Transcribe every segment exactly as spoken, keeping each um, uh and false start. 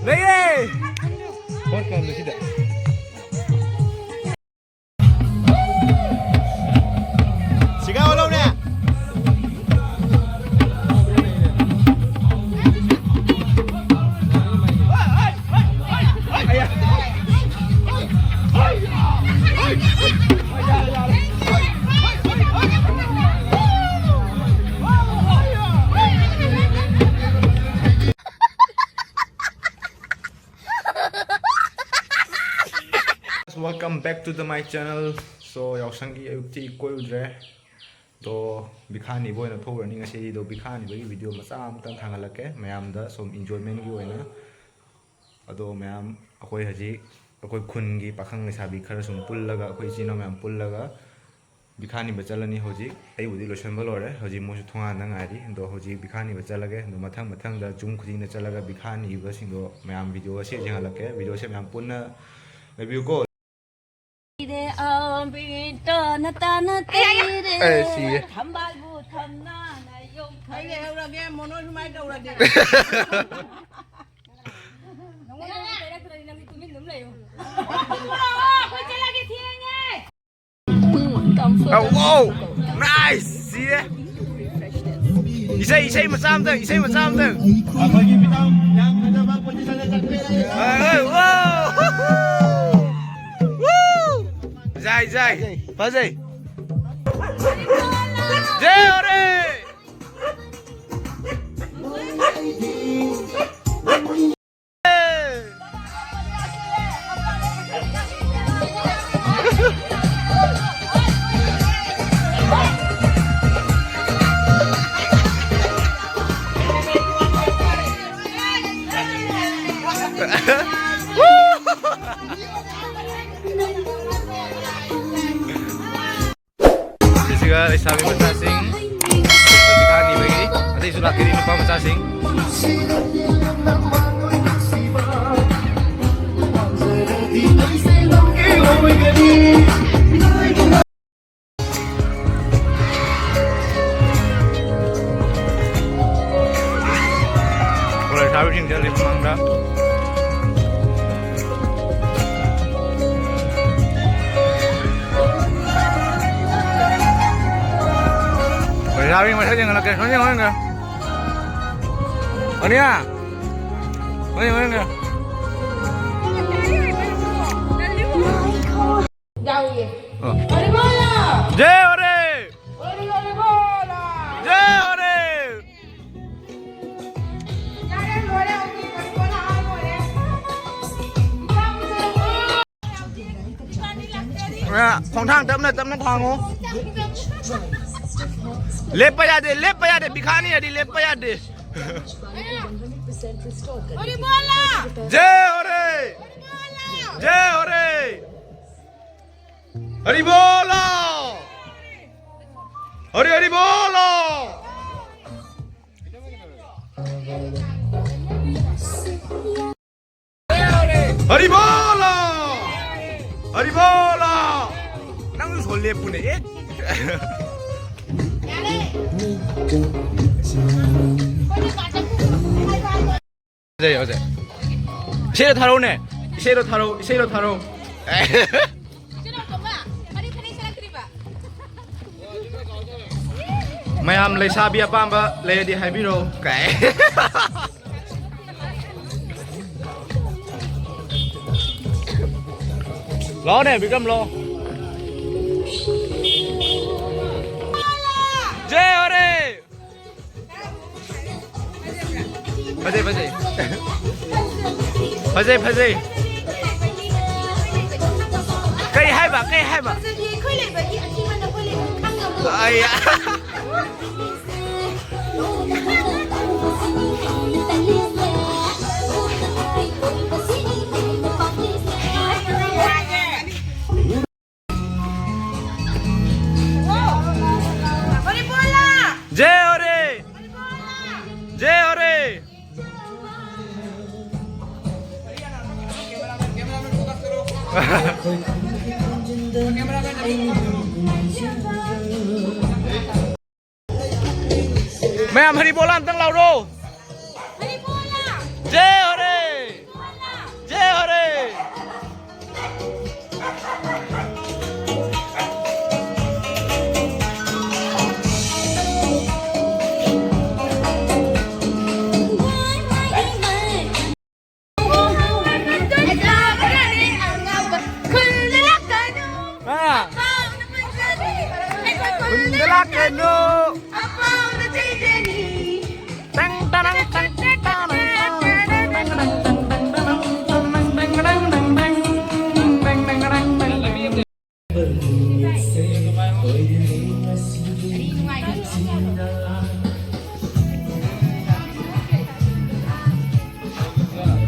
ꯂꯩꯌꯦ꯫ ꯐꯣꯟ ꯀꯥꯝꯗꯣ ꯁꯤꯗ꯫ ꯁꯤꯒꯥ ꯑꯣꯜꯍꯧꯔꯦ꯫ Welcome back to the my channel. So, ꯌꯥꯎꯁꯪꯒꯤ ꯑꯌꯨꯛꯇꯤ ꯀꯣꯏꯔꯨꯗ꯭ꯔꯦ꯫ ꯑꯗꯣ ꯕꯤꯈꯥ ꯅꯤꯕ ꯑꯣꯏꯅ ꯊꯣꯛꯎꯔꯅꯤ ꯉꯁꯤꯗꯤ꯫ ꯑꯗꯣ ꯕꯤꯈꯥ ꯅꯤꯕꯒꯤ video ꯃꯆꯥ ꯑꯃꯇꯪ ꯊꯥꯡꯒꯠꯂꯛꯀꯦ ꯃꯌꯥꯝꯗ ꯁꯨꯝ enjoyment ꯀꯤ ꯑꯣꯏꯅ꯫ ꯑꯗꯣ ꯃꯌꯥꯝ ꯑꯩꯈꯣꯏ ꯍꯧꯖꯤꯛ ꯑꯩꯈꯣꯏ ꯈꯨꯟꯒꯤ ꯄꯥꯈꯪ ꯂꯩꯁꯥꯕꯤ ꯈꯔ ꯁꯨꯝ ꯄꯨꯜꯂꯒ ꯑꯩꯈꯣꯏ ꯏꯆꯤꯟ ꯏꯅꯥꯎ ꯃꯌꯥꯝ ꯄꯨꯜꯂꯒ ꯕꯤꯈꯥ ꯅꯤꯕ ꯆꯠꯂꯅꯤ꯫ ꯍꯧꯖꯤꯛ ꯑꯩꯕꯨꯗꯤ ꯂꯣꯏꯁꯤꯟꯕ ꯂꯣꯏꯔꯦ꯫ ꯍꯧꯖꯤꯛ ꯃꯣꯏꯁꯨ ꯊꯣꯡꯒꯥꯟꯗ ꯉꯥꯏꯔꯤ꯫ ꯑꯗꯣ ꯍꯧꯖꯤꯛ ꯕꯤꯈꯥ ꯅꯤꯕ ꯆꯠꯂꯒꯦ꯫ ꯑꯗꯣ ꯃꯊꯪ ꯃꯊꯪꯗ ꯌꯨꯝ ꯈꯨꯗꯤꯡꯗ ꯆꯠꯂꯒ ꯕꯤꯈꯥ ꯅꯤꯕꯁꯤꯡꯗꯣ ꯃꯌꯥꯝ video ꯁꯦ ꯌꯦꯡꯍꯜꯂꯛꯀꯦ꯫ Video ꯁꯦ ꯃꯌꯥꯝ ꯄꯨꯟꯅ ꯂꯩꯕꯤꯌꯨꯀꯣ꯫ ꯇꯥꯅ ꯇꯥꯅ ꯇꯩꯔꯦ꯫ ꯑꯦ, ꯁꯤꯌꯦ꯫ ꯊꯝꯕꯥꯜꯕꯨ ꯊꯝꯅꯥꯅ ꯌꯣꯝꯊꯔꯦ꯫ ꯑꯩ ꯂꯩꯍꯧꯔꯒꯦ, ꯃꯣꯅꯣ ꯁꯨꯃꯥꯏꯅ ꯇꯧꯔꯗꯤ꯫ ꯅꯉꯣꯟꯗ ꯑꯃꯨꯛ ꯀꯣꯏꯔꯛꯇ꯭ꯔꯗꯤ ꯅꯪꯗꯤ ꯇꯨꯃꯤꯟ ꯑꯗꯨꯝ ꯂꯩꯌꯨ꯫ ꯑꯩꯈꯣꯏ ꯆꯠꯂꯒꯦ, ꯊꯦꯡꯉꯦ꯫ Oh, wow! Nice! ꯁꯤꯔꯦ! ꯏꯁꯩ, ꯏꯁꯩ ꯃꯆꯥ ꯑꯝꯇꯪ, ꯏꯁꯩ ꯃꯆꯥ ꯑꯝꯇꯪ! ꯑꯩꯈꯣꯏꯒꯤ ꯃꯤꯇꯥꯎ ꯌꯥꯝ ꯐꯖꯕ position ꯗ ꯆꯠꯄꯤꯔꯦ꯫ ꯍꯣꯏ, ꯍꯣꯏ, wow! Woo! ꯖꯥꯏ, ꯖꯥꯏ! ꯐꯖꯩ! ꯖꯦ ꯍꯣꯔꯦ! ꯁꯤꯒ ꯂꯩꯁꯥꯕꯤ ꯃꯆꯥꯁꯤꯡ ꯄꯩꯁꯥ ꯅꯤꯕꯒꯤ ꯑꯇꯩꯁꯨ ꯂꯥꯛꯀꯅꯤ ꯅꯨꯄꯥ ꯃꯆꯥꯁꯤꯡ꯫ ꯒꯥꯔꯤ ꯃꯃꯥꯡꯗ꯫ ꯂꯩꯁꯥꯕꯤ ꯃꯁꯛ ꯌꯦꯡꯍꯜꯂꯛꯀꯦ, ꯁꯨꯝ ꯌꯦꯡꯉꯣ, ꯌꯦꯡꯉꯣ꯫ ꯑꯅꯤꯌꯥ! ꯁꯨꯝ ꯌꯦꯡꯉꯣ, ꯌꯦꯡꯉꯣ꯫ ꯌꯥꯎꯏꯌꯦ꯫ ꯑ꯫ ꯍꯔꯤꯕꯣꯂꯥ! ꯖꯦ ꯍꯣꯔꯦ! ꯍꯔꯤ ꯍꯔꯤꯕꯣꯂꯥ! ꯖꯦ ꯍꯣꯔꯦ! ꯌꯥꯔꯦ, ꯂꯣꯏꯔꯦ, ꯍꯧꯖꯤꯛ ꯍꯔꯤꯕꯣꯂꯥ ꯍꯥꯏ ꯂꯣꯏꯔꯦ꯫ ꯑ, ꯈꯣꯡꯊꯥꯡ ꯇꯞꯅ ꯇꯞꯅ ꯊꯥꯡꯉꯨ꯫ ꯂꯦꯞꯄ ꯌꯥꯗꯦ, ꯂꯦꯞꯄ ꯌꯥꯗꯦ, ꯕꯤꯈꯥꯅꯤ ꯍꯥꯏꯗꯤ ꯂꯦꯞꯄ ꯌꯥꯗꯦ꯫ ꯍꯔꯤꯕꯣꯂꯥ! ꯖꯦ ꯍꯣꯔꯦ! ꯍꯔꯤꯕꯣꯂꯥ! ꯖꯦ ꯍꯣꯔꯦ! ꯍꯔꯤꯕꯣꯂꯣ! ꯍꯔꯤ ꯍꯔꯤꯕꯣꯂꯣ! ꯍꯔꯤꯕꯣꯂꯣ! ꯍꯔꯤꯕꯣꯂꯣ! ꯅꯪꯁꯨ ꯁꯣ ꯂꯦꯞꯄꯨꯅꯦ, ꯑꯦ! ꯐꯖꯩ, ꯐꯖꯩ꯫ ꯏꯁꯩꯗꯣ ꯊꯥꯔꯛꯎꯅꯦ꯫ ꯏꯁꯩꯗꯣ ꯊꯥꯔꯛꯎ, ꯏꯁꯩꯗꯣ ꯊꯥꯔꯛꯎ꯫ ꯃꯌꯥꯝ ꯂꯩꯁꯥꯕꯤ ꯑꯄꯥꯝꯕ ꯂꯩꯔꯗꯤ ꯍꯥꯏꯕꯤꯔꯛꯑꯣ꯫ ꯀꯥꯏ꯫ ꯂꯥꯛꯑꯣꯅꯦ, ꯕꯤꯀ꯭ꯔꯝ, ꯂꯥꯛꯑꯣ꯫ ꯖꯦ ꯍꯣꯔꯦ! ꯐꯖꯩ, ꯐꯖꯩ꯫ ꯐꯖꯩ, ꯐꯖꯩ꯫ ꯀꯩ ꯍꯥꯏꯕ? ꯀꯩ ꯍꯥꯏꯕ? ꯐꯖꯕꯤ ꯑꯩꯈꯣꯏ ꯂꯩꯕꯒꯤ ꯑꯊꯤꯕ ꯅꯈꯣꯏ ꯂꯩꯕ ꯈꯪꯉꯕꯣ? ꯑꯩ ꯃꯅꯤꯄꯨꯔ ꯂꯥ! ꯖꯦ ꯍꯣꯔꯦ! ꯖꯦ ꯍꯣꯔꯦ! ꯃꯌꯥꯝ ꯍꯔꯤꯕꯣꯂꯥ ꯑꯝꯇꯪ ꯂꯥꯎꯔꯣ꯫ ꯍꯔꯤꯕꯣꯂꯥ!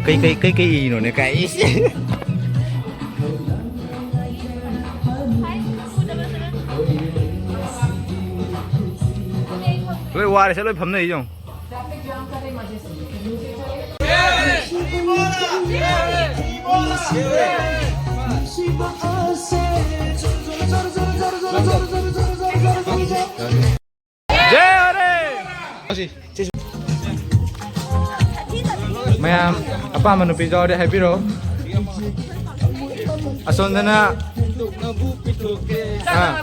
ꯀꯩ ꯀꯩ ꯀꯩ ꯀꯩ ꯏꯔꯤꯅꯣꯅꯦ ꯀꯥꯏ? ꯂꯣꯏ ꯋꯥꯔꯦ, ꯁꯦ ꯂꯣꯏ ꯐꯝꯅꯩ ꯌꯦꯡꯉꯣ꯫ J R F! ꯃꯌꯥꯝ ꯑꯄꯥꯝꯕ ꯅꯨꯄꯤ ꯌꯥꯎꯔꯗꯤ ꯍꯥꯏꯕꯤꯔꯛꯑꯣ꯫ ꯑꯁꯣꯝꯗꯅ, ꯑꯥ,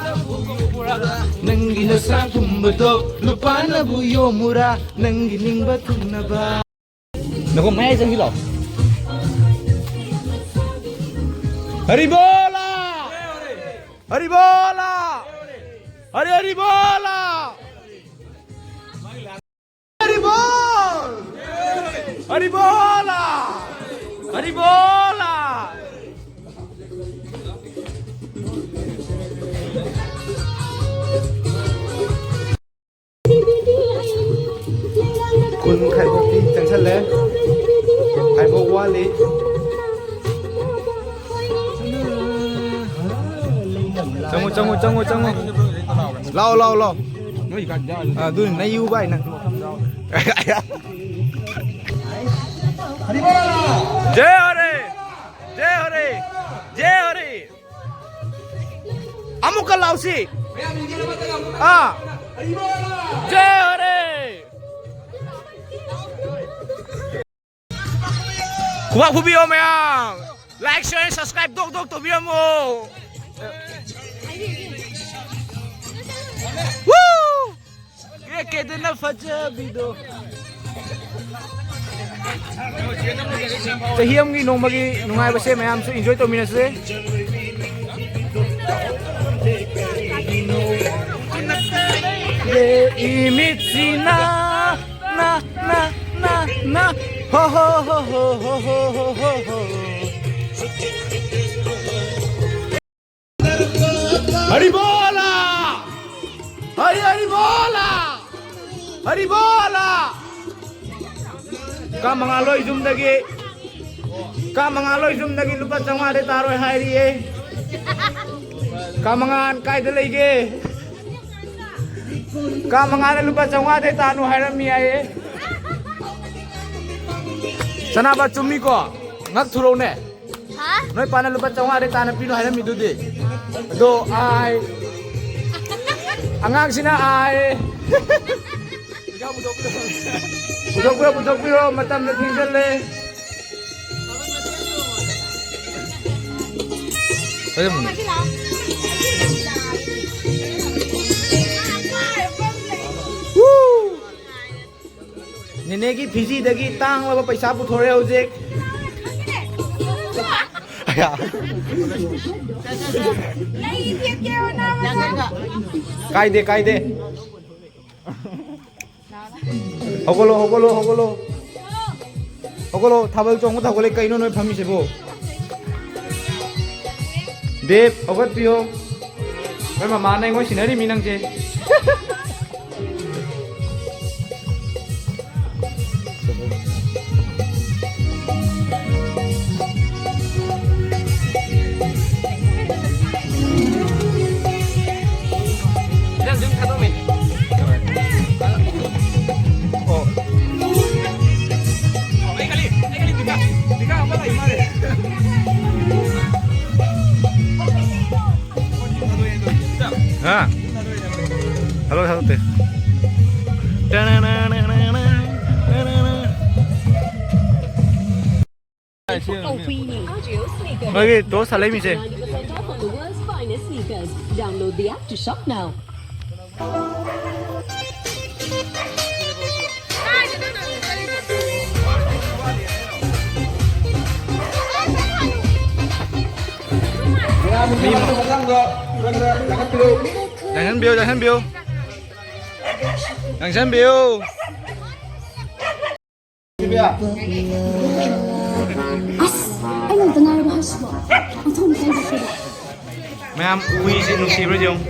ꯅꯪꯒꯤ ꯅꯁꯥ ꯄꯨꯝꯕꯗꯣ ꯂꯨꯄꯥꯅꯕꯨ ꯌꯣꯝꯃꯨꯔꯥ, ꯅꯪꯒꯤ ꯅꯤꯡꯕ ꯊꯨꯡꯅꯕ꯫ ꯅꯈꯣꯡ ꯃꯌꯥꯏ ꯆꯪꯁꯤꯜꯂꯣ꯫ ꯍꯔꯤꯕꯣꯂꯥ! ꯍꯔꯤꯕꯣꯂꯥ! ꯍꯔꯤ ꯍꯔꯤꯕꯣꯂꯥ! ꯍꯔꯤꯕꯣꯜ! ꯍꯔꯤꯕꯣꯂꯥ! ꯍꯔꯤꯕꯣꯂꯥ! ꯈꯨꯟ ꯈꯥꯏꯕꯣꯛꯇꯤ ꯆꯪꯁꯜꯂꯦ꯫ ꯈꯥꯏꯕꯣꯛ ꯋꯥꯠꯂꯤ꯫ ꯆꯪꯉꯣ, ꯆꯪꯉꯣ, ꯆꯪꯉꯣ, ꯆꯪꯉꯣ꯫ ꯂꯥꯛꯑꯣ, ꯂꯥꯛꯑꯣ, ꯂꯥꯛꯑꯣ꯫ ꯑꯗꯨ ꯅꯩꯌꯨ ꯚꯥꯏ ꯅꯪ꯫ ꯖꯦ ꯍꯔꯦ! ꯖꯦ ꯍꯔꯦ! ꯖꯦ ꯍꯔꯦ! ꯑꯃꯨꯛꯀ ꯂꯥꯎꯁꯤ꯫ ꯑꯥ꯫ ꯖꯦ ꯍꯔꯦ! ꯈꯨꯕꯥꯛ ꯈꯨꯕꯤꯌꯣ ꯃꯌꯥꯝ꯫ Like, share, subscribe ꯗꯣꯛ ꯗꯣꯛ ꯇꯧꯕꯤꯔꯝꯃꯣ꯫ Woo! ꯀꯦꯛ ꯀꯦꯗꯅ ꯐꯖꯕꯤꯗꯣ꯫ ꯆꯍꯤ ꯑꯃꯒꯤ ꯅꯣꯡꯃꯒꯤ ꯅꯨꯡꯉꯥꯏꯕꯁꯦ ꯃꯌꯥꯝꯁꯨ enjoy ꯇꯧꯃꯤꯟꯅꯁꯦ꯫ ꯌꯦ ꯏꯃꯤꯠꯁꯤꯅ ꯅ ꯅ ꯅ ꯅ ꯍꯣ ꯍꯣ ꯍꯣ ꯍꯣ꯫ ꯍꯔꯤꯕꯣꯂꯥ! ꯍꯔꯤ ꯍꯔꯤꯕꯣꯂꯥ! ꯍꯔꯤꯕꯣꯂꯥ! ꯀꯥ ꯃꯉꯥꯜ ꯍꯣꯏ ꯌꯨꯝꯗꯒꯤ ꯀꯥ ꯃꯉꯥ ꯂꯣꯏ ꯌꯨꯝꯗꯒꯤ ꯂꯨꯄꯥ ꯆꯥꯝꯃꯉꯥꯗꯩ ꯇꯥꯔꯣꯏ ꯍꯥꯏꯔꯤꯌꯦ꯫ ꯀꯥ ꯃꯉꯥ ꯀꯥꯏꯗ ꯂꯩꯒꯦ? ꯀꯥ ꯃꯉꯥꯗ ꯂꯨꯄꯥ ꯆꯥꯝꯃꯉꯥꯗꯩ ꯇꯥꯅꯨ ꯍꯥꯏꯔꯝꯃꯤ ꯍꯥꯏꯌꯦ꯫ ꯁꯅꯥꯕ ꯆꯨꯝꯃꯤꯀꯣ? ꯉꯛ ꯊꯨꯔꯧꯅꯦ꯫ ꯍꯥ? ꯅꯣꯏ ꯄꯥꯅ ꯂꯨꯄꯥ ꯆꯥꯝꯃꯉꯥꯗꯩ ꯇꯥꯅ ꯄꯤꯅꯨ ꯍꯥꯏꯔꯝꯃꯤꯗꯨꯗꯤ꯫ ꯑꯗꯣ ꯑꯥꯏ꯫ ꯑꯉꯥꯡꯁꯤꯅ ꯑꯥꯏ꯫ ꯄꯨꯊꯣꯛꯄꯤꯔꯣ, ꯄꯨꯊꯣꯛꯄꯤꯔꯣ, ꯃꯇꯝꯗ ꯊꯦꯡꯖꯜꯂꯦ꯫ ꯅꯦꯅꯦꯒꯤ ꯐꯤꯖꯤꯗꯒꯤ ꯇꯥꯡꯂꯕ ꯄꯩꯁꯥ ꯄꯨꯊꯣꯔꯛꯑꯦ ꯍꯧꯖꯤꯛ꯫ ꯑꯌꯥ꯫ ꯀꯥꯏꯗꯦ, ꯀꯥꯏꯗꯦ꯫ ꯍꯧꯒꯠꯂꯣ, ꯍꯧꯒꯠꯂꯣ, ꯍꯧꯒꯠꯂꯣ꯫ ꯍꯧꯒꯠꯂꯣ, ꯊꯥꯕꯜ ꯆꯣꯡꯕꯗ ꯍꯧꯒꯠꯂꯦ꯫ ꯀꯩꯅꯣ ꯅꯣꯏ ꯐꯝꯃꯤꯁꯤꯕꯣ? ꯗꯦꯕ, ꯍꯧꯒꯠꯄꯤꯌꯣ꯫ ꯅꯣꯏ ꯃꯃꯥꯅ ꯑꯩꯉꯣꯟ ꯁꯤꯟꯅꯔꯤꯃꯤ ꯅꯪꯁꯦ꯫ ꯍꯥ? ꯍꯜꯂꯣ, ꯍꯜꯂꯣ, ꯇꯦ꯫ ꯅꯣꯏꯒꯤ ꯇꯣꯁ ꯂꯩꯃꯤꯁꯦ꯫ Download the app to shop now. ꯆꯪꯍꯟꯕꯤꯌꯨ, ꯆꯪꯍꯟꯕꯤꯌꯨ꯫ ꯆꯪꯍꯟꯕꯤꯌꯨ꯫ ꯑꯁ, ꯑꯩ ꯉꯥꯛꯇ ꯉꯥꯏꯔꯕ ꯍꯥꯏꯁꯤꯕꯣ? ꯑꯣꯟꯊꯣꯛꯅ ꯆꯪꯗ꯭ꯔꯁꯤꯗ꯫ ꯃꯌꯥꯝ ꯍꯨꯏꯁꯦ ꯅꯨꯡꯁꯤꯕ꯭ꯔꯥ ꯌꯦꯡꯉꯨ꯫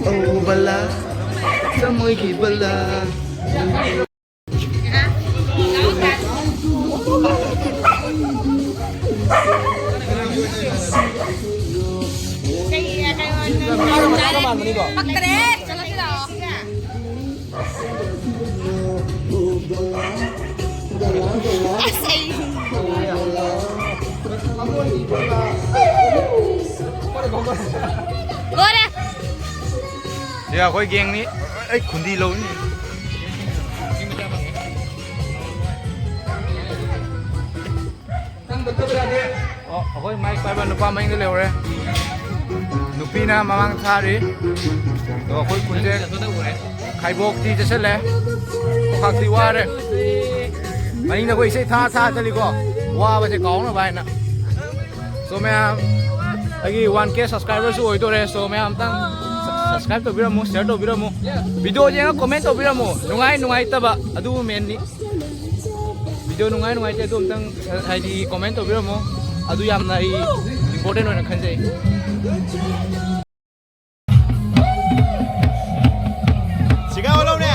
ꯑꯧ ꯕꯂꯥ, ꯊꯃꯣꯏꯒꯤ ꯕꯂꯥ꯫ ꯄꯛꯇꯔꯦ꯫ ꯆꯠꯂꯁꯤ ꯂꯥꯛꯑꯣ꯫ ꯑꯁ, ꯑꯩ ꯂꯣꯏꯔꯦ꯫ ꯁꯤ ꯑꯩꯈꯣꯏ ꯒꯦꯡꯅꯤ꯫ ꯑꯩ ꯈꯨꯟꯗꯤ ꯂꯧꯅꯤ꯫ ꯑꯣ, ꯑꯩꯈꯣꯏ ꯃꯥꯏꯛ ꯄꯥꯏꯕ ꯅꯨꯄꯥ ꯃꯅꯤꯡꯗ ꯂꯩꯍꯧꯔꯦ꯫ ꯅꯨꯄꯤꯅ ꯃꯃꯥꯡ ꯊꯥꯔꯤ꯫ ꯑꯗꯣ ꯑꯩꯈꯣꯏ ꯈꯨꯟꯁꯦ ꯈꯥꯏꯕꯣꯛꯇꯤ ꯆꯠꯁꯤꯜꯂꯦ꯫ ꯈꯥꯛꯇꯤ ꯋꯥꯔꯦ꯫ ꯃꯅꯤꯡꯗ ꯑꯩꯈꯣꯏ ꯏꯁꯩ ꯊꯥ ꯊꯥ ꯆꯠꯂꯤꯀꯣ, ꯋꯥꯕꯁꯦ ꯀꯥꯎꯅꯕ ꯍꯥꯏꯅ꯫ So ꯃꯌꯥꯝ, ꯑꯩꯒꯤ one K subscriberꯁꯨ ꯑꯣꯏꯗꯣꯔꯦ꯫ So ꯃꯌꯥꯝ ꯑꯝꯇꯪ subscribe ꯇꯧꯕꯤꯔꯝꯃꯨ, share ꯇꯧꯕꯤꯔꯝꯃꯨ, video ꯌꯦꯡꯉ comment ꯇꯧꯕꯤꯔꯝꯃꯨ꯫ ꯅꯨꯡꯉꯥꯏ ꯅꯨꯡꯉꯥꯏꯇꯕ ꯑꯗꯨ mainꯅꯤ꯫ Video ꯅꯨꯡꯉꯥꯏ ꯅꯨꯡꯉꯥꯏꯇꯦ ꯑꯗꯨ ꯑꯝꯇꯪ, ꯍꯥꯏꯗꯤ, comment ꯇꯧꯕꯤꯔꯝꯃꯣ꯫ ꯑꯗꯨ ꯌꯥꯝꯅ ꯑꯩ important ꯑꯣꯏꯅ ꯈꯟꯖꯩ꯫ ꯁꯤꯒꯥ ꯑꯣꯜꯍꯧꯔꯦ꯫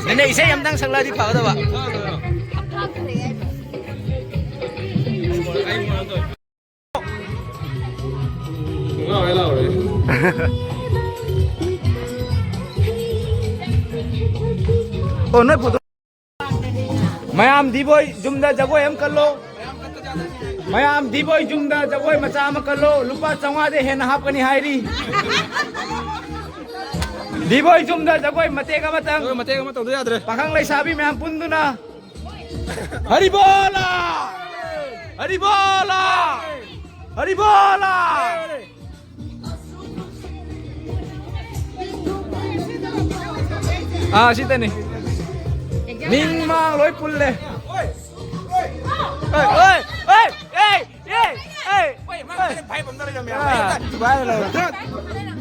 ꯅꯪꯅ ꯏꯁꯩ ꯑꯝꯇꯪ ꯁꯛꯂꯛꯑꯗꯤ ꯐꯒꯗꯕ꯫ ꯑꯣ, ꯅꯣꯏ ꯐꯣꯇꯣ꯫ ꯃꯌꯥꯝ ꯗꯤꯕꯣꯏ ꯌꯨꯝꯗ ꯖꯒꯣꯏ ꯑꯃ ꯀꯜꯂꯣ꯫ ꯃꯌꯥꯝ ꯗꯤꯕꯣꯏ ꯌꯨꯝꯗ ꯖꯒꯣꯏ ꯃꯆꯥ ꯑꯃ ꯀꯜꯂꯣ꯫ ꯂꯨꯄꯥ ꯆꯥꯝꯃꯉꯥꯗꯩ ꯍꯦꯟꯅ ꯍꯥꯞꯀꯅꯤ ꯍꯥꯏꯔꯤ꯫ ꯗꯤꯕꯣꯏ ꯌꯨꯝꯗ ꯖꯒꯣꯏ ꯃꯇꯦꯛ ꯑꯃꯇꯪ꯫ ꯖꯒꯣꯏ ꯃꯇꯦꯛ ꯑꯃ ꯇꯧꯗ ꯌꯥꯗ꯭ꯔꯦ꯫ ꯄꯥꯈꯪ ꯂꯩꯁꯥꯕꯤ ꯃꯌꯥꯝ ꯄꯨꯟꯗꯨꯅ꯫ ꯍꯔꯤꯕꯣꯂꯥ! ꯍꯔꯤꯕꯣꯂꯥ! ꯍꯔꯤꯕꯣꯂꯥ! ꯑꯥ, ꯁꯤꯗꯅꯤ꯫ ꯅꯤꯡ ꯃꯥꯡ ꯂꯣꯏ ꯄꯨꯜꯂꯦ꯫ ꯑꯣꯏ, ꯑꯣꯏ, ꯑꯣꯏ, ꯑꯦ, ꯑꯦ, ꯑꯦ꯫ ꯑꯥ꯫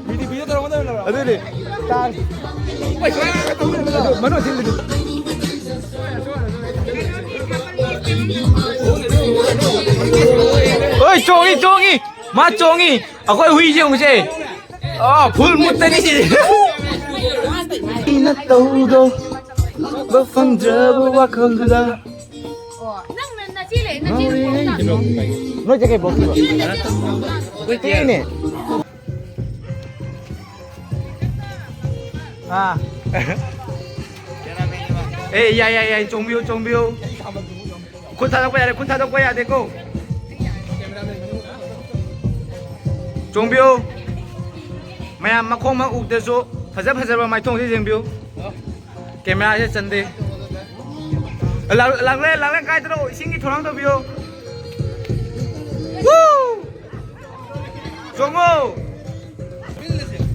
ꯃꯤꯗꯤ video ꯇꯧꯔꯝꯒꯗꯕꯅꯦꯕ꯫ ꯑꯗꯨꯅꯤ꯫ ꯇꯥꯔꯦ꯫ ꯑꯗꯨ ꯃꯅꯨꯡ ꯊꯤꯜꯂꯤꯗꯨ꯫ ꯑꯣꯏ, ꯆꯣꯡꯉꯤ, ꯆꯣꯡꯉꯤ꯫ ꯃꯥ ꯆꯣꯡꯉꯤ꯫ ꯑꯩꯈꯣꯏ ꯍꯨꯏꯁꯦ ꯌꯦꯡꯉꯨꯁꯦ꯫ ꯑꯥ, full moodꯇꯅꯤ ꯁꯤꯗꯤ꯫ ꯑꯩꯅ ꯇꯧꯗꯧꯕ ꯐꯪꯗ꯭ꯔꯕ ꯋꯥꯈꯜꯗꯨꯗ꯫ ꯅꯪ ꯅꯆꯦ ꯂꯩ, ꯅꯆꯦ ꯂꯩ꯫ ꯅꯣꯏ ꯆꯦ ꯀꯩ ꯄꯣꯛꯈꯤꯕ? ꯀꯩꯅꯦ? ꯑꯥ꯫ ꯑꯦ, ꯌꯥꯏ, ꯌꯥꯏ, ꯌꯥꯏ, ꯆꯣꯡꯕꯤꯌꯨ, ꯆꯣꯡꯕꯤꯌꯨ꯫ ꯈꯨꯠ ꯊꯥꯗꯣꯛꯄ ꯌꯥꯔꯦ, ꯈꯨꯠ ꯊꯥꯗꯣꯛꯄ ꯌꯥꯗꯦꯀꯣ꯫ ꯆꯣꯡꯕꯤꯌꯨ꯫ ꯃꯌꯥꯝ ꯃꯈꯣꯡ ꯃꯈꯨꯠ ꯎꯕꯗꯁꯨ ꯐꯖ ꯐꯖꯕ ꯃꯥꯏꯊꯣꯡꯁꯦ ꯌꯦꯡꯕꯤꯌꯨ꯫ ꯀꯦꯃꯦꯔꯥꯁꯦ ꯆꯟꯗꯦ꯫ ꯂꯥꯛ-, ꯂꯥꯛꯂꯦ, ꯂꯥꯛꯂꯦ, ꯀꯥꯏꯗꯅꯣ? ꯏꯁꯤꯡꯒꯤ ꯊꯧꯔꯥꯡ ꯇꯧꯕꯤꯌꯨ꯫ ꯋꯨ! ꯆꯣꯡꯉꯣ!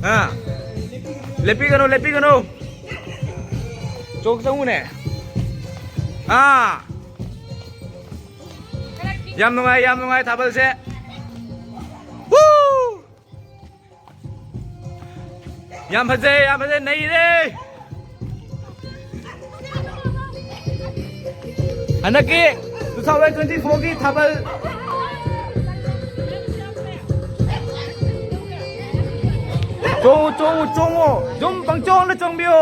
ꯑꯥ꯫ ꯂꯦꯞꯄꯤꯒꯅꯨ, ꯂꯦꯞꯄꯤꯒꯅꯨ꯫ ꯆꯣꯡ ꯆꯪꯉꯨꯅꯦ꯫ ꯑꯥ꯫ ꯌꯥꯝ ꯅꯨꯡꯉꯥꯏ, ꯌꯥꯝ ꯅꯨꯡꯉꯥꯏ ꯊꯥꯕꯜꯁꯦ꯫ ꯋꯨ! ꯌꯥꯝ ꯐꯖꯩ, ꯌꯥꯝ ꯐꯖꯩ, ꯅꯩꯔꯦ꯫ ꯍꯟꯗꯛꯀꯤ two thousand twenty-fourꯒꯤ ꯊꯥꯕꯜ꯫ ꯆꯣꯡꯉꯨ, ꯆꯣꯡꯉꯨ, ꯆꯣꯡꯉꯨ꯫ ꯌꯨꯝ ꯄꯪꯆꯣꯡꯗ ꯆꯣꯡꯕꯤꯌꯨ꯫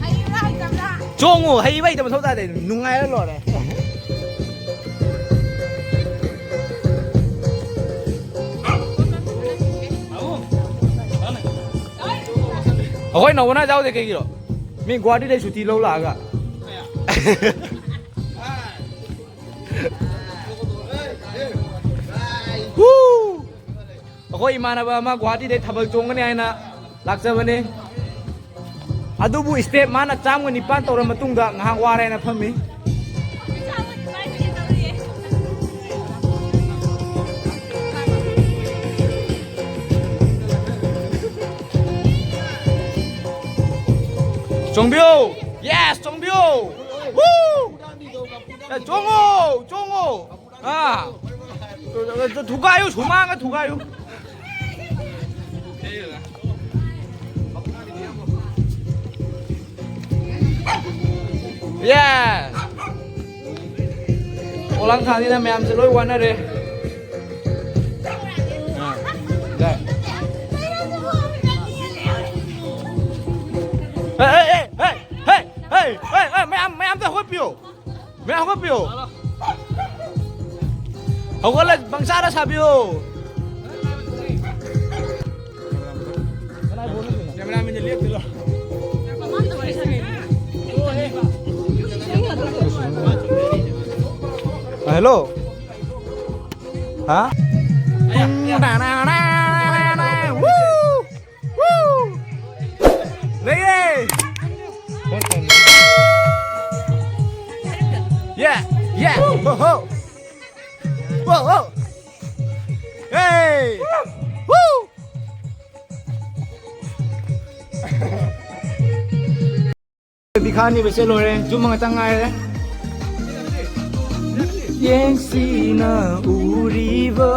ꯍꯩꯕ꯭ꯔꯥ, ꯍꯩꯇꯕ꯭ꯔꯥ? ꯆꯣꯡꯉꯨ, ꯍꯩꯕ ꯍꯩꯇꯕ ꯃꯊꯧ ꯇꯥꯗꯦ, ꯅꯨꯡꯉꯥꯏꯔ ꯂꯣꯏꯔꯦ꯫ ꯑꯩꯈꯣꯏ ꯅꯧꯕꯅ ꯌꯥꯎꯗꯦ ꯀꯩꯒꯤꯔꯣ? ꯃꯤ ꯒꯨꯍꯥꯇꯤꯗꯩ ꯁꯨꯇꯤ ꯂꯧ ꯂꯥꯛꯑꯒ꯫ ꯍꯨ! ꯑꯩꯈꯣꯏ ꯏꯃꯥꯟꯅꯕ ꯑꯃ ꯒꯨꯍꯥꯇꯤꯗꯩ ꯊꯥꯕꯜ ꯆꯣꯡꯒꯅꯤ ꯍꯥꯏꯅ ꯂꯥꯛꯆꯕꯅꯤ꯫ ꯑꯗꯨꯕꯨ step ꯃꯥꯅ ꯆꯥꯝꯃꯒ ꯅꯤꯄꯥꯟ ꯇꯧꯔ ꯃꯇꯨꯡꯗ ꯉꯥꯏꯍꯥꯛ ꯋꯥꯔꯦꯅ ꯐꯝꯃꯤ꯫ ꯆꯣꯡꯕꯤꯌꯨ! Yes, ꯆꯣꯡꯕꯤꯌꯨ! Woo! ꯑꯦ, ꯆꯣꯡꯉꯣ! ꯆꯣꯡꯉꯣ! ꯑꯥ! ꯊꯨꯒꯥꯏꯌꯨ, ꯁꯨꯃꯥꯡꯒ ꯊꯨꯒꯥꯏꯌꯨ꯫ ꯌꯦꯁ! ꯄꯣꯂꯥꯡ ꯊꯥꯅꯤꯅ ꯃꯌꯥꯝꯁꯦ ꯂꯣꯏ ꯋꯥꯅꯔꯦ꯫ ꯑꯥ, ꯌꯥꯏ꯫ ꯍꯦ, ꯍꯦ, ꯍꯦ, ꯍꯦ, ꯍꯦ, ꯍꯦ, ꯍꯦ, ꯍꯦ, ꯃꯌꯥꯝ, ꯃꯌꯥꯝꯗ ꯍꯧꯒꯠꯄꯤꯌꯨ꯫ ꯃꯌꯥꯝ ꯍꯧꯒꯠꯄꯤꯌꯨ꯫ ꯍꯧꯒꯠꯂ ꯄꯪꯁꯥꯗ ꯁꯥꯕꯤꯌꯨ꯫ ꯍꯦꯜꯂꯣ꯫ ꯍꯥ? ꯋꯨ! ꯋꯨ! ꯂꯩꯌꯦ! Yeah! Yeah! Ho, ho! Whoa, whoa! Hey! Woo! ꯕꯤꯈꯥꯅꯤꯕꯁꯦ ꯂꯣꯏꯔꯦ, ꯖꯨꯝ ꯑꯃꯇꯪ ꯉꯥꯏꯔꯦ꯫ ꯌꯦꯡꯁꯤꯅ ꯎꯔꯤꯕ꯫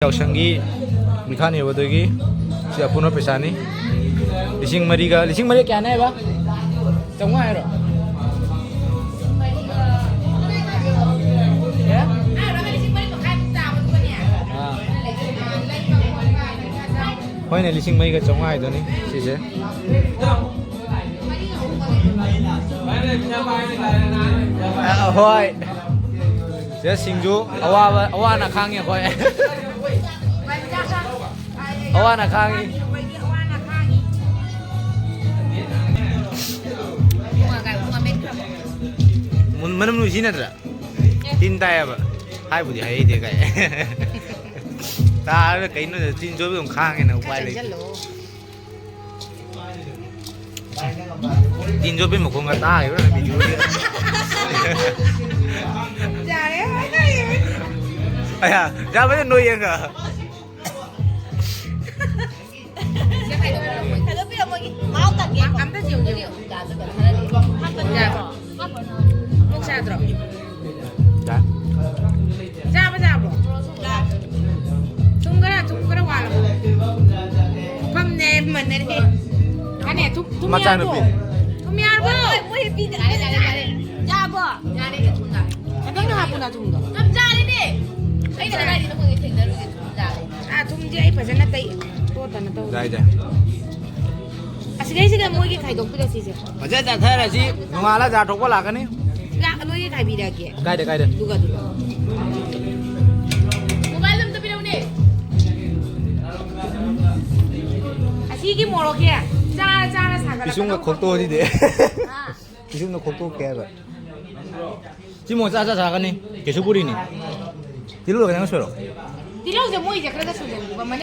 ꯌꯥꯎꯁꯪꯒꯤ ꯃꯤꯈꯥꯅꯦꯕ, ꯑꯗꯨꯒꯤ ꯁꯤ ꯑꯄꯨꯟꯕ ꯄꯩꯁꯥꯅꯤ꯫ ꯂꯤꯁꯤꯡ ꯃꯔꯤꯒ, ꯂꯤꯁꯤꯡ ꯃꯔꯤ ꯀꯌꯥꯅꯦ ꯍꯥꯏꯕ? ꯆꯥꯝꯃꯉꯥ ꯍꯥꯏꯔꯣ? ꯑꯥ꯫ ꯍꯣꯏꯅꯦ, ꯂꯤꯁꯤꯡ ꯃꯔꯤꯒ ꯆꯥꯝꯃꯉꯥ ꯍꯥꯏꯗꯨꯅꯤ ꯁꯤꯁꯦ꯫ ꯑ, ꯍꯣꯏ꯫ ꯁꯤꯗ ꯁꯤꯡꯖꯨ ꯑꯋꯥꯕ, ꯑꯋꯥ ꯑꯅꯥ ꯈꯥꯡꯉꯤ ꯑꯩꯈꯣꯏ꯫ ꯑꯋꯥ ꯑꯅꯥ ꯈꯥꯡꯉꯤ꯫ ꯃꯨꯟ-, ꯃꯅꯝ ꯅꯨꯡꯁꯤ ꯅꯠꯇ꯭ꯔꯥ? ꯇꯤꯟ ꯇꯥꯏꯌꯦꯕ꯫ ꯍꯥꯏꯕꯨꯗꯤ ꯍꯥꯏꯍꯩꯗꯦ ꯀꯥꯏ꯫ ꯇꯥꯔꯒ ꯀꯩꯅꯣꯗ ꯇꯤꯟ ꯆꯣꯠꯄꯗꯧ ꯈꯥꯡꯉꯦꯅ ꯎꯄꯥꯏ ꯂꯩꯇꯦ꯫ ꯇꯤꯟ ꯌꯣꯠꯄꯩ ꯃꯈꯣꯡꯒ ꯇꯥꯈꯤꯕ꯭ꯔꯥ ꯚꯤꯗꯤꯑꯣꯒꯤ? ꯌꯥꯔꯦ, ꯍꯥꯏꯅꯔꯦ꯫ ꯑꯌꯥ, ꯌꯥꯕꯅꯦ ꯅꯣꯏ ꯌꯦꯡꯒ꯫ ꯈꯥꯏꯗꯣꯛꯄꯤꯔꯝꯃꯣꯏꯒꯤ꯫ ꯃꯍꯥꯎ ꯇꯪꯒꯦ꯫ ꯑꯝꯇ ꯌꯦꯡꯉꯨ꯫ ꯍꯥꯞꯄꯅꯤ꯫ ꯌꯥꯕ꯭ꯔꯣ? ꯑꯃꯨꯛ ꯆꯥꯗ꯭ꯔꯣ? ꯌꯥꯏ꯫ ꯆꯥꯕ ꯆꯥꯕ꯭ꯔꯣ? ꯊꯨꯝ ꯈꯔ, ꯊꯨꯝ ꯈꯔ ꯋꯥꯠꯂꯕꯣ? ꯄꯨꯈꯝꯅꯦ, ꯃꯥꯟꯅꯔꯦ꯫ ꯀꯥꯟꯅꯦ, ꯊꯨꯝ, ꯊꯨꯝ ꯃꯆꯥꯅꯨꯄꯤ꯫ ꯌꯥꯔꯕꯣ? ꯊꯨꯝ ꯌꯥꯔꯕꯣ? ꯃꯣꯏ, ꯃꯣꯏ ꯄꯤꯗꯦ꯫ ꯌꯥꯔꯦ, ꯌꯥꯔꯦ, ꯌꯥꯔꯦ꯫ ꯌꯥꯕꯣ? ꯌꯥꯔꯦ, ꯊꯨꯝ ꯌꯥꯔꯦ꯫ ꯅꯪꯅ ꯍꯥꯞꯄꯨꯅ ꯊꯨꯝꯗꯣ꯫ ꯆꯞ ꯆꯥꯔꯦꯅꯦ꯫ ꯑꯩꯅ ꯀꯗꯥꯏꯗ ꯅꯈꯣꯏꯒ ꯊꯦꯡꯅꯔꯨꯒꯦ? ꯊꯨꯝ ꯌꯥꯔꯦ꯫ ꯑꯥ, ꯊꯨꯝꯁꯦ ꯑꯩ ꯐꯖꯅ ꯇꯩ-, ꯇꯣꯠꯇꯅ ꯇꯧꯔꯦ꯫ ꯌꯥꯏ, ꯌꯥꯏ꯫ ꯑꯁꯤꯗꯩꯁꯤꯗ ꯃꯣꯏꯒꯤ ꯈꯥꯏꯗꯣꯛꯄꯤꯔꯁꯤꯁꯦ꯫ ꯐꯖꯅ ꯆꯥꯊꯔꯁꯤ, ꯅꯣꯡꯉꯥꯜꯂ ꯖꯥꯔ ꯊꯣꯛꯄ ꯂꯥꯛꯀꯅꯤ꯫ ꯂꯥꯛ-, ꯅꯣꯏꯒꯤ ꯈꯥꯏꯕꯤꯔꯛꯑꯒꯦ꯫ ꯀꯥꯏꯗ, ꯀꯥꯏꯗ? ꯑꯗꯨꯒ, ꯑꯗꯨꯒ꯫ ꯃꯣꯕꯥꯏꯜ ꯑꯝꯇ ꯄꯤꯔꯛꯎꯅꯦ꯫ ꯑꯁꯤꯒꯤ ꯃꯣꯔꯣꯛꯁꯦ ꯆꯥꯔ ꯆꯥꯔ ꯁꯥꯒꯠꯂꯛꯀꯗꯧꯕ꯫ ꯄꯤꯁꯨꯝꯒ ꯈꯣꯛꯇꯣꯛꯑꯁꯤꯗꯤ꯫ ꯍꯥ? ꯄꯤꯁꯨꯝꯒ ꯈꯣꯛꯇꯣꯛꯀꯦ ꯍꯥꯏꯕ꯫ ꯁꯤ ꯃꯣꯔꯣꯛ ꯆꯥ ꯆꯥ ꯁꯥꯒꯅꯤ꯫ ꯀꯦꯁꯨꯄꯨꯔꯤꯅꯤ꯫ ꯇꯤꯜꯍꯧꯒ ꯈꯤꯇꯪ ꯁꯣꯏꯔꯣ꯫ ꯇꯤꯜꯍꯧꯁꯦ ꯃꯣꯏꯁꯦ ꯈꯔꯒ ꯁꯣꯏꯖꯟꯈꯤꯕ ꯑꯃꯅꯦ꯫